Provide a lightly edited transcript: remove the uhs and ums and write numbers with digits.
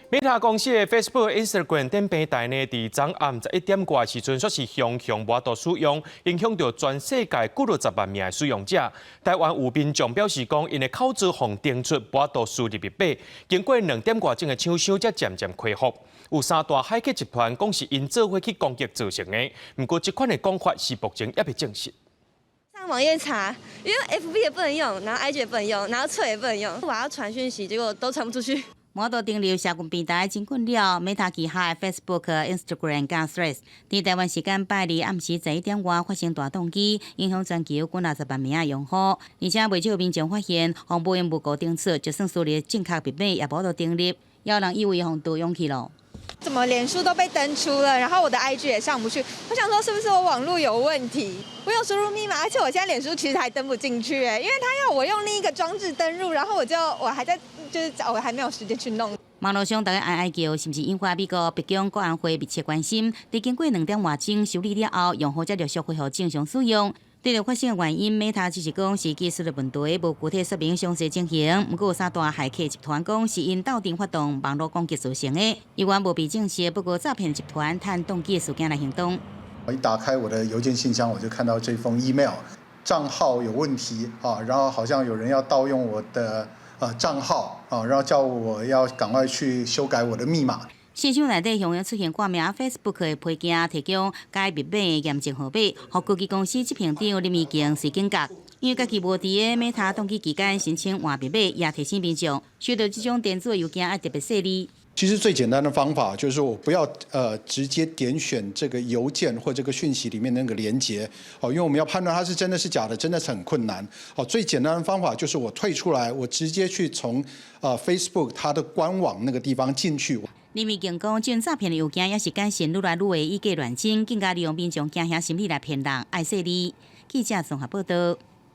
Meta 公司的 Facebook、Instagram 等平台呢，佇昨暗11點外時陣，煞是雄雄無法度使用，影響著全世界幾落十萬名的使用者。台灣有民眾表示講，𪜶的口座予登出，無法度輸入密碼，經過2點外鐘的搶修，才漸漸恢復。有三大駭客集團講是𪜶做伙去攻擊造成的，毋過這款的講法是目前猶未證實。上網頁查，因為 FB 也不能用，然後 IG 也不能用，然後脆也不能用，我要傳訊息，結果都傳不出去。無法度登入社群平台真困擾，Meta 旗下的 Facebook、Instagram 佮 Threads，佇台灣時間拜二暗時11點外發生大當機，影響全球幾若十萬名用戶。而且袂少民眾發現，予無緣無故登出，就算輸入正確密碼也無法度登入，也有人以為予盜用去囉。怎麼臉書都被登出了，然後我的 IG 也上不去，我想說是不是我網路有問題？我有輸入密碼，而且我現在臉書其實還登不進去，欸，因為他要我用另一個裝置登入，然後我就我還在，就是我還沒有時間去弄。網路上大家哀哀叫，是毋是引發美國白宮國安會密切關心？佇經過2點外鐘修理了後，用戶才陸續恢復正常使用。對著發生的原因，Meta 只是講是技術的問題，無具體說明詳細情形。毋過有三大駭客集團講是𪜶鬥陣發動網路攻擊造成的，猶原無被證實。不過詐騙集團趁當機事件來行動。我一打開我的郵件信箱，我就看到這封 email，賬號有問題啊，然後好像有人要盜用我的賬號啊，然後叫我要趕快去修改我的密碼。信箱內底雄雄出現掛名 Facebook 的批件，提供改密碼的驗證號碼，予科技公司執行長林義強隨警覺。因為家己無佇个 Meta 當機期間申請換密碼，也提醒民眾收到這種電子郵件愛特別細膩。其實最簡單的方法就是我不要直接點選這個郵件或這個訊息裡面那個連結，哦，因為我們要判斷它是真的是假的，真的是很困難。哦，最簡單的方法就是我退出來，我直接去從Facebook 它的官網那個地方進去。林義強講，這種詐騙的郵件也是簡訊愈來愈會以假亂真，更加利用民眾驚嚇心理來騙人，愛細膩。記者綜合報道。